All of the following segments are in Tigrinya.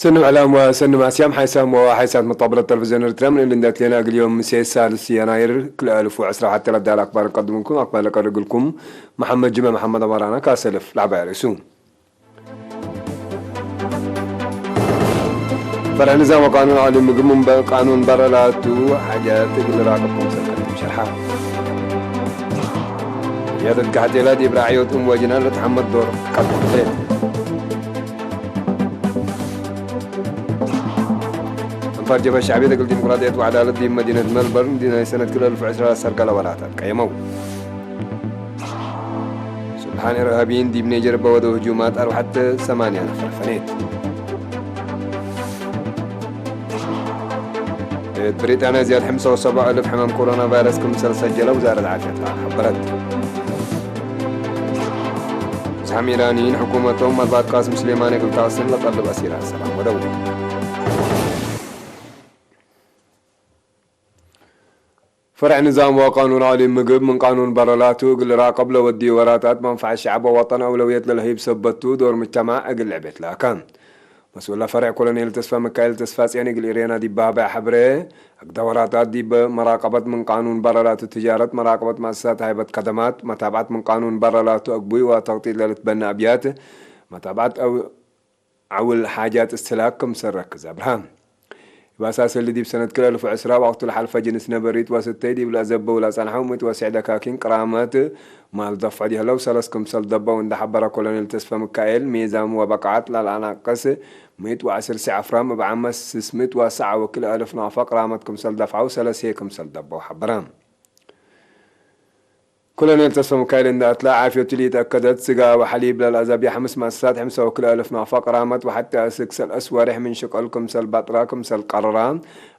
تنم علام وسنم أسيام حيسام وحيسات مطابلة تلفزيون إرترا من اللي ندات لنا اليوم سيسا للسياناير كل ألف وعشرة حتى لدى الأخبار نقدمكم أخبار لقرقلكم محمد جمع محمد أمرانا كاسلف لعبة رسوم. فرع نظام وقانون عالي مقمم بقانون برلاتو حاجات اللي راقبكم سلكتكم شرحها. زيادة قاعدة لا دي براعيوت أم وجنا لتحمد دور قد أنفار جبهة الشعبية دقل ديمقراطية وعدالة دي مدينة ملبورن دي سنة كل ألف وعشرة سرقة لولاتا قيموا. سبحان إرهابيين دي بنيجر بودو هجومات أربعة ثمانية نفر فنيت. بريطانيا زياد خمسة وسبعة ألف حمام كورونا فيروس كم سلسجل وزارة العافية خبرت. زعم إيرانيين حكومتهم مضات قاسم سليماني قلت أصلا لطلب أسيرة سلام ودو. فرع نظام وقانون عالي مقب من قانون برلاتو قل راقب لودي وراتات منفعة الشعب ووطن أولوية للهيب سبتو دور مجتمع أقل لعبت لاكان. مسؤول فرع كولونيل تسفى ميكائيل تسفى سياني قل إرينا دي بابا حبري. أقدا وراتات دي بمراقبة من قانون برلاتو تجارة مراقبة مؤسسات هيبة خدمات متابعة من قانون برلاتو أقبوي وتغطية للتبنى أبيات. متابعة أو عول حاجات استهلاك كم سرك زبرها. ባሳሰሊ ዲብ ሰነት ክልተ ኣልፍ ዕስራ ወቅቱ ለሓልፈ ጅንስ ነበሪት ወስተይ ዲብ ለዘበው ላጸንሐው ምእት ወስዕ ደካኪን ቅራመት ማል ደፍዕ ዲህለው ሰለስ ክምሰል ደበው እንዳ ሐበረ ኮሎኔል ተስፈ ሚካኤል ሜዛም ወበቃዓት ላልኣናቅስ ምእት ወዐስር ስዕ ኣፍራም እብ ዓመት ስስ ምእት ወሰዓ ወክል ኣልፍ ናፋ ቅራመት ክምሰል ደፍዐው ሰለሴ ክምሰል ደበው ሐበረ። ኮሎኔል ተስፋ ሚካኤል እንዳትላ ዓፍዮቱ ሊተኣከደት ስጋ ወሐሊብ ለልኣዛብያ ሓምስ ማእሰሳት ሕምሳ ወክልተ ኣልፍ ናፋ ቅራመት ወሓቲ ኣስክ ሰልአስ ወርሕ ምን ሽቀል ክምሰል ባጥራ ክምሰል ቀረራ።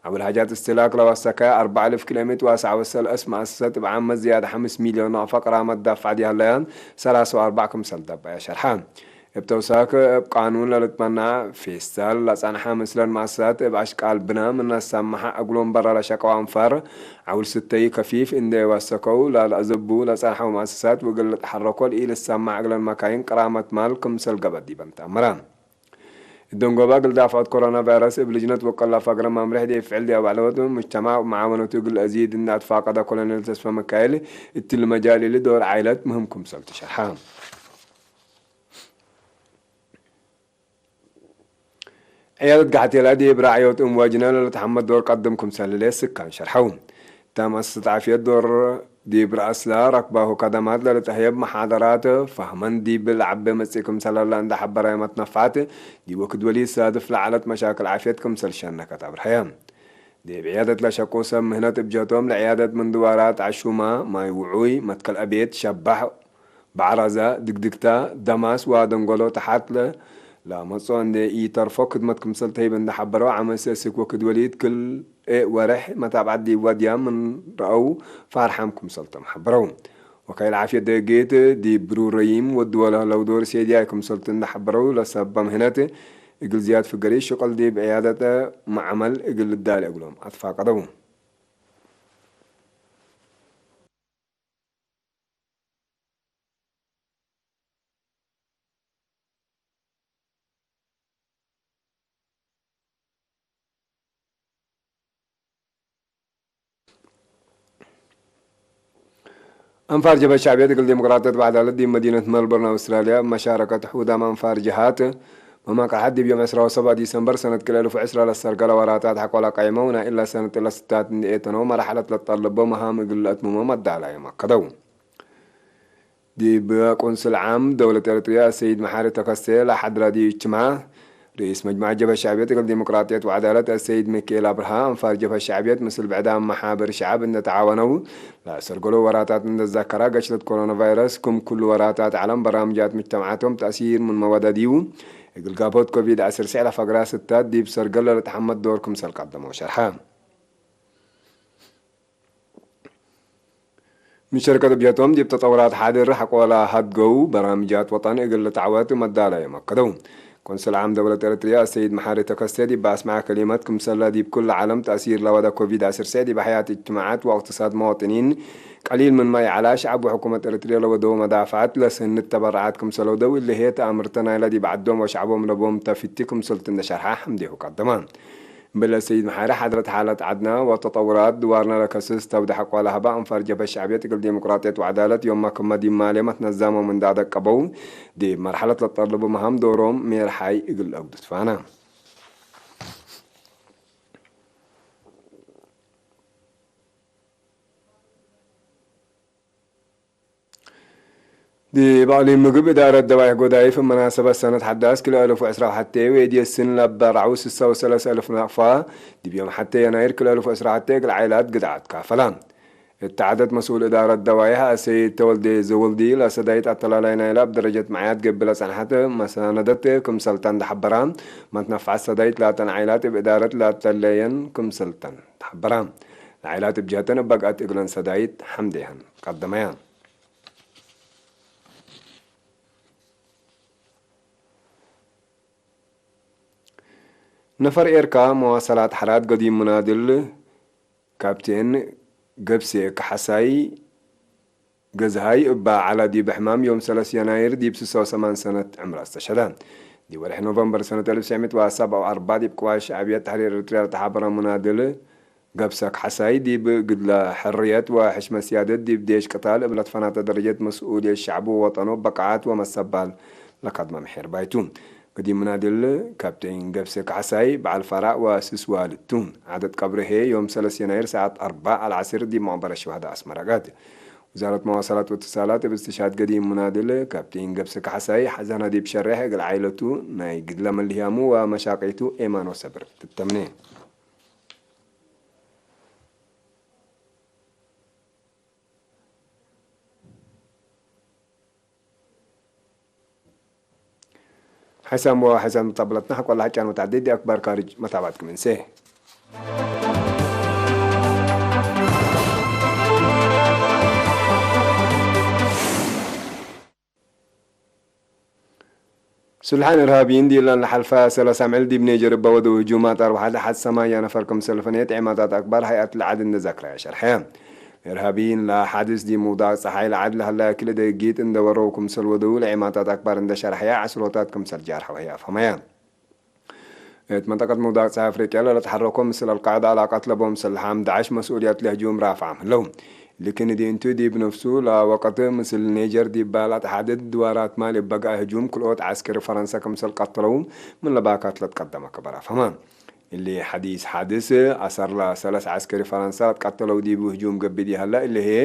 ኣብ ልሃጃት እስትላክ ለዋሰካያ ኣርባዕ ኣልፍ ኪሎ ሜትር ዋሳዕ ወሰልአስ ማእሰሳት እብ ዓመት ዝያድ ሓምስ ሚልዮን ናፋ ቅራመት ዳፋዕ ዲሃለያ ሰላሳ ወኣርባዕ ክምሰል ዳባያ ሸርሓ። እብ ተውሳክ እብ ቃኑን ለልትመናዕ ፌስታል ለጸንሐ ምስለን መአሰሳት እብ አሽቃል ብና ምን አሳምሐ እግሎም በራ ለሸቀው አንፋር ዐውል ስተይ ከፊፍ እንዴ ወሰከው ላልአዘቡ ለጸንሐው መአሰሳት ወእግል ልትሐረኮ ለኢልሰማዕ እግለን መካይን ቅራመት ማል ክምሰል ገበት ዲበን ተአምረ። እደንጎባ እግል ዳፍዖት ኮሮና ቫይረስ እብ ልጅነት ወቀላ ፋግረ ማምርሕ ዴፍዕል ዲያብ ዐለወት ሙጅተማዕ መዓወነቱ እግል አዚድ እንዳ አትፋቀደ ኮሎኔል ተስፈ ሚካኤል እትሊ መጃል እሊ ዶር ዓይለት ምህም ክምሰል ትሸርሐ። ዕያደት ጋሕቴላ ዲብ ራዕዮት እም ዋጅና ለልትሐመድ ዶር ቀድም ክምሰልለ ስካን ሸርሐው። ታም አስተጣዕፍየት ዶር ዲብ ረአስላ ረክባሁ ከደማት ለልትአህየብ መሓደራት ፋህመን ዲብ ለዐበ መጽእ ክምሰለላ እንዳ ሐበረ መትነፋት ዲብ ወክድ ወሊድ ሳድፍ ለዐለት መሻክል ዓፍየት ክምሰል ሸነከት አብርሀየ። ዲብ ዕያደት ለሸቁ ሰብ ምህነት እብ ጀቶም ለዕያደት ምንድዋራት ዐሹማ፣ ማይ ውዑይ፣ መትከል አቤት፣ ሸባሕ፣ ባዕራዛ፣ ድግድግታ፣ ደማስ ወደንጎሎ ተሓት ለ-፣ ለመጾ እንዴ ኢተርፎ ክድመት ክምሰል ተሂብ እንደ ሐበረው፣ ዓመት ሰስክ ወክድ ወሊድ ክልኤ ወርሕ መታብዓት ዲብ ወድያ ምን ረአው ፋርሓም ክምሰልቶም ሐበረው። ወካይል ዓፍየት ደጌት ዲብ ብሩረይም ወድወ ለህለው ዶር ሴድያይ ክምሰልቱ እንደ ሐበረው፣ ለሰብ በምህነት እግል ዝያድ ፍገሪ ሽቅል ዲብ ዕያደተ መዕመል እግል ልዳለ እግሎም አትፋቀደው። أنفار جبهة الشعبية دقل ديمقراطية وعدالة دي مدينة ملبورن أستراليا مشاركة حودام أنفار جهات مماكحة دي بيوم عشرة وسبعة ديسمبر سنة كل ألف وعشرة للسرقة لوراتات حق ولا قيمة ونا إلا سنة إلا ستات إيتنو مرحلة للطلب ومهام قلة ممام الدالة يوم كدو. ዲብ ቆንስል ዓም ደውለት ኤረትርያ ሰይድ መሓሪ ተከስተ ለሓድራ ዲብ እጅትማዕ፣ ርኢስ መጅማዕ ጀብሀት ሸዕብየት እግል ዲሞቅራጥየት ወዐዳለት አሰይድ ሚካኤል አብርሃ፣ አንፋር ጀብሀት ሸዕብየት ምስል ብዕዳም መሓበር ሸዕብ እንደ ተዓወነው፣ ለአሰርገሎ ወራታት እንደ ዘከራ፣ ገሽለት ኮሮና ቫይረስ ክም ኩሉ ወራታት ዓለም በራምጃት ምጅተማዓቶም ተእሲር ምን መወደዲው፣ እግል ጋቦት ኮቪድ ዐስር ስዕለ ፈግራ ስታት ዲብ ሰርገል ለልትሐመድ ዶር ክምሰል ቀደመው ሸርሐ። ምን ሸርከት ብጀቶም ዲብ ተጠውራት ሓድር ሐቆላ ሀድገው በራምጃት ወጠን እግል ልትዓወት መዳለዮም አከደው። ቆንስል ዓም ደውለት ኤረትርያ አሰይድ መሓሪ ተከስተ ዲብ አስመዐ ከሊመት፣ ክምሰለ ዲብ ኩለ ዓለም ተእሲር ለወደ ኮቪድ ዐስር ዲብ ሐያት እጅትማዓት ወእቅትሳድ መዋጥኒን ቀሊል ምን ማይ ዓላ ሸዓብ ወሕኩመት ኤርትርየ ለወደው መዳፍዓት ለስህንት ተበረዓት ክምሰለው ደው እልሄ ተኣምርተ ናይለ ዲብ ዓዶም ወሸዓቦም ለቦም ተፊቲ ክምሰልቱ እንደሸርሓ ሓምዴሁ ቀደማ። እምበለ ሰይድ መሓሪ ሓድረት ሓለት ዓድና ወተጠውራት ድዋርና ለከስስ ተብደ ሐቋ ለሀባ ኣንፋር ጀብሀት ሸዕብየት እግል ዴሞቅራጥየት ወዓዳለት ዮማ ክመ ዲብ ማሌ መትነዛሞም እንዳደቀበው ዲብ መርሐለት ለጠልቡ መሃም ዶሮም ሜርሓይ እግል አጉድስፋና። ዲብ ኣሊ ምግብ እዳረት ደባይሕ ጎዳይፍ መናሰበት ሰነት ሓዳስ ክልኤ እልፍ ዕስራ ወሓቴ ወየድየስን ለበራዑ ስሳ ወሰለሰ እልፍ ናቕፋ ዲብ ዮም ሓቴ የናይር ክልኤ እልፍ ዕስራ ወሓቴ እግል ዓይላት ግድዓት ካፈላ። እተዓደት መስኡል እዳረት ደባይሕ ኣሰይድ ተወልዴ ዘወልዲ ለሰዳይት ኣተላላይ ናይላ ኣብ ደረጀት መዓያት ገብለ ጸንሓት መሰነደት ክምሰልታ እንዳሓበራ፣ መትነፍዓት ሰዳይት ላተን ዓይላት እብ እዳረት ላተለየን ክምሰልተን ተሓበራ። ንዓይላት እብ ጀህተን እብ በግኣት እግለን ሰዳይት ሓምደያን ቀደመያ። ነፈር ኤርካ መዋሰላት ሓራት ገዲም ሙናድል ካፕቴን ገብሴ ካሓሳይ ገዝሃይ እባ ዓላ ዲብ ሕማም ዮም ሰለስ የናይር ዲብ ስሳ ወሰማን ሰነት ዕምራ ዝተሸዳ። ዲብ ወርሒ ኖቨምበር ሰነት አልፍ ሰሚት ወሰብዓ ወኣርባ ዲብ ቅዋት ሸዕብየት ተሕሪር ኤርትርያ ለተሓበረ ሙናድል ገብሰ ካሕሳይ ዲብ ግድለ ሕርየት ወሕሽመ ስያደት ዲብ ዴሽ ቅታል እብ ለትፈናተ ደረጀት መስኡልየት ሸዕቡ ወጠኑ በቃዓት ወመሰባል ለካድመ ምሒር ባይቱ። ገዲም ሙናድል ካፕቴን ገብሰ ካሕሳይ በዓል ፈራዕ ወስስ ዋልድቱ። ዓደት ቀብርሄ ዮም ሰለስ የናይር ሰዓት ኣርባዕ አልዓስር ዲብ መቅበረ ሸሃዳ አስመራ ጋት። ውዛረት መዋሰላት ወትሳላት እብ እስትሽሃድ ገዲም ሙናድል ካፕቴን ገብሰ ካሕሳይ ሓዘና ዲብ ሸሬሕ እግል ዓይለቱ ናይ ግድለ መልህያሙ ወመሻቂቱ ኤማን ወሰብር ትተምኔ። ሓይሳም ወሓይሳም መታብለትና ሓቆላ ሓጫን ወታደይ ዲ ኣክባር ካርጅ መታባትኩም እንሴ። ስልሓን እርሃቢይን ዲላን ለሓልፋ ሰላሳ ምዕል ዲብ ኔጀር እባ ወደው ህጁማት ኣርባዕተ ሓድ ሰማንያ ነፈር ክምሰል ፈነየት ዒማታት ኣክባር ሃይኣት ለዓድ እንደዛክራያ ሸርሐያ። እርሃቢይን ለሓድስ ዲብ ምውዳቕ ጸሓይ ለዓድ ለሃላያ ክልእ ደጊት እንደወረው ክምሰል ወደው ለዒማታት ኣክባር እንደሸርሐያ ዓስሮታት ክምሰል ጃርሐው ህያ ኣፍሀመያ። እት መንጠቀት ምውዳቕ ጸሓይ ኣፍሪቅያ ለለተሐረኮ ምስል ኣልቃዕዳ ዐላቃት ለቦም ሰልሓም ዳዕሽ መስኡልያት ለህጁም ራፍዓም ህለው። ልክን ዲንቱ ዲብ ነፍሱ ለወቀት ምስል ኔጀር ዲብ ባላት ሓደድ ድዋራት ማል እበግኣ ህጁም ክልኦት ዓስከሪ ፈረንሳ ክምሰል ቀተለው ምን ለባካት ለትቀደመ ከበር ኣፍሀማ። እሊ ሐዲስ ሓድስ ኣሰርላ ሰለስ ዓስከሪ ፈረንሳ ለትቀተለው ዲብ ህጁም ገቢድ ይሀላ እሊ ህዬ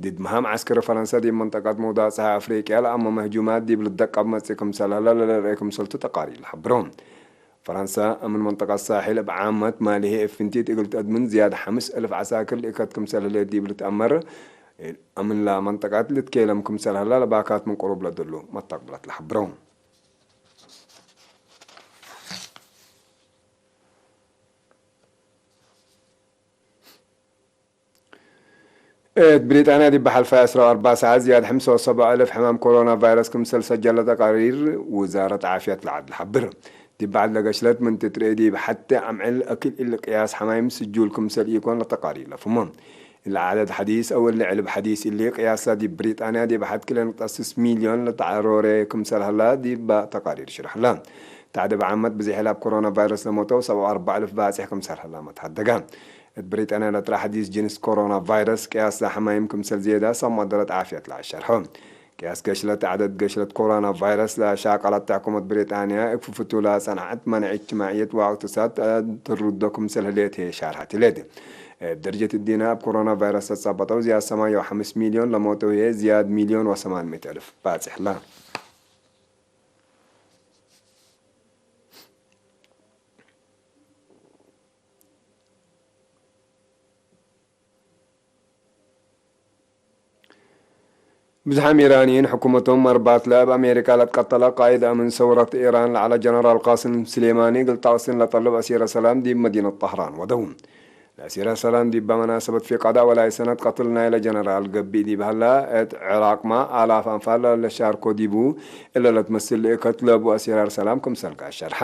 ድድ መሃም ዓስከሪ ፈረንሳ ዲብ መንጠቀት ምውዳቕ ጸሓይ ኣፍሪቅያ ለኣመመ ህጁማት ዲብ ልደቀብ መጽእ ክምሰል ሀላ ለለርኤ ክምሰልቱ ተቃሪር ለሐብሮ። ፈረንሳ እምን መንጠቀት ሳሕል እብ ዓመት ማልሄ እፍንቲት እግል ተድምን ዝያድ ሐምስ እልፍ ዐሳክር ልእከት ክምሰል ህሌት ዲብ ልትአመር፣ እምንላ መንጠቀት ልትኬለም ክምሰል ሀላ ለባካት ምን ቅሩብ ለድሉ መተቅብለት ለሐብሮ። እት ብሪጣንያ ዲብ ሓልፋይ ዕስራ ወኣርባዕ ሰዓት ዝያድ ሕምሳ ወሰብዓ እልፍ ሕማም ኮሮና ቫይረስ ክምሰል ሰጀለ ተቃሪር ውዛረት ዓፍየት ለዓድ ለሓብር። ዲብ ባዕድ ለገሽለት ምን ትትርኤ ዲብ ሐቲ ኣምዕል እክል እሊ ቅያስ ሐማይም ስጁል ክምሰል ኢኮን ለተቃሪር ለፍሞ። እሊ ዓደድ ሐዲስ አው እሊ ዕልብ ሐዲስ እሊ ቅያሳ ዲብ ብሪጣንያ ዲብ ሐድ ክልተ ነጥቢ ስስ ሚልዮን ለተዓሮረ ክምሰል ሀላ ዲብ ተቃሪር ሽርሕላ። ታዕደ ብዓመት ብዝሒ ላብ ኮሮና ቫይረስ ለሞተው ሰብዓ ወኣርባዕ እልፍ ባጽሕ ክምሰል ሀላ መትሐደጋ። እት ብሪጣንያ ለጥራ ሐዲስ ጅንስ ኮሮና ቫይረስ ቅያስ ለሐማይም ክምሰል ዝየዳ ሰብ መደረት ዓፍየት ለአሸርሖ። ቅያስ ገሽለት ዓደድ ገሽለት ኮሮና ቫይረስ ለሻቀለት ሕኩመት ብሪጣንያ እክፍፍቱ ለጸንሐት መነዕ እጅትማዕየት ወእቅትሳድ ትርዶ ክምሰል ህሌት ህየ ሻርሐት ህሌት። እብ ደረጀት እዲና እብ ኮሮና ቫይረስ ተጸበጠው ዝያድ ሰማንያ ወሐምስ ሚልዮን ለሞተው ህየ ዝያድ ሚልዮን ወሰማን ሚእት እልፍ ባጽሕላ። ብዝሓም ኢራንይን ሕኩመቶም ኣርባዕት ለእብ ኣሜሪካ ለትቀተለ ቃይድ ኣምን ሰውረት ኢራን ለዓለ ጀነራል ቃስም ስሌማኒ እግል ጣቅሲን ለጠልብ ኣሲረ ሰላም ዲብ መዲነት ጠህራን ወደው። ለአሲረ ሰላም ዲበ መናሰበት ፊቃዳ ወላይ ሰነት ቀትል ናይለ ጀነራል ገብእ ዲብ ሀላ እት ዕራቅማ ኣላፍ ኣንፋል ለሻርኮ ዲቡ እለ ለትመስል ልእከት ለቡ ኣሲራር ሰላም ክምሰልካ ሸርሐ።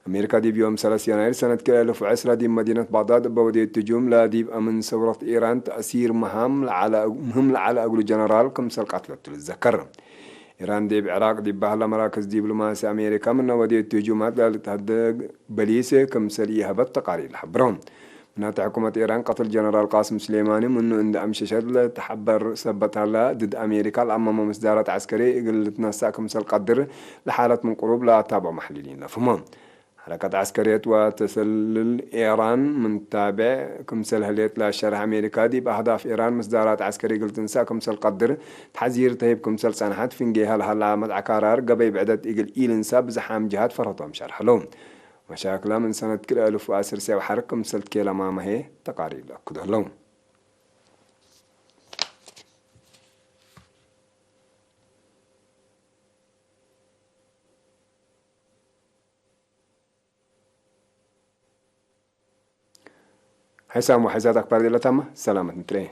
ኣሜሪካ ዲብ ዮም ሰለስተ የናይር ሰነት ክልተ ኣልፍ ዕስራ ዲብ መዲነት ባግዳድ እበ ወደየት ህጁም ለዲብ ኣምን ሰውረት ኢራን ተእሲር ምህም ለዓለ ምህም ለዓለ እግሉ ጀነራል ክምሰል ቀትለቱ ልዘከር። ኢራን ዲብ ዕራቅ ዲብ ባህላ መራክዝ ዲብሎማሲ ኣሜሪካ ምነ ወደየት ህጁማት ለልትሃደግ በሊስ ክምሰል ኢሀበት ተቃሪ ለሐብሮ። ምናተ ሕኩመት ኢራን ቀትል ጀነራል ቃስም ስሌማኒ ምኑ እንደ ኣምሸሸት ለተሐበር ሰበት ሃላ ድድ ኣሜሪካ ለኣማሞ ምስዳራት ዓስከሪ እግል ልትነሳእ ክምሰል ቀድር ለሓለት ምን ቁሩብ ለኣታብዖ መሕሊሊን ለፍሞ። حركة عسكرية وتسلل إيران من تابع ክምሰል ህሌት ለሸርሕ ኣሜሪካ ዲብ ኣህዳፍ ኢራን ምስዳራት ዓስከሪ እግል ትንሳእ ክምሰል ቀድር ተሕዚር ተሂብ ክምሰል ጸንሐት ፍንጌ ሃልሃላ መትዓካራር ገበይ ብዕደት እግል ኢልንሳ ብዝሓም ጅሃት ፈርሆቶም ሸርሐለው። መሻክላ ምን ሰነት ክልተ ኣልፍ ወዓሰርተ ሰብዓ ሓር ክምሰል ኬላ ማማሄ ተቃሪ ለኩደለው። حسام وحيزات أكبر دي لتما سلامة نتري.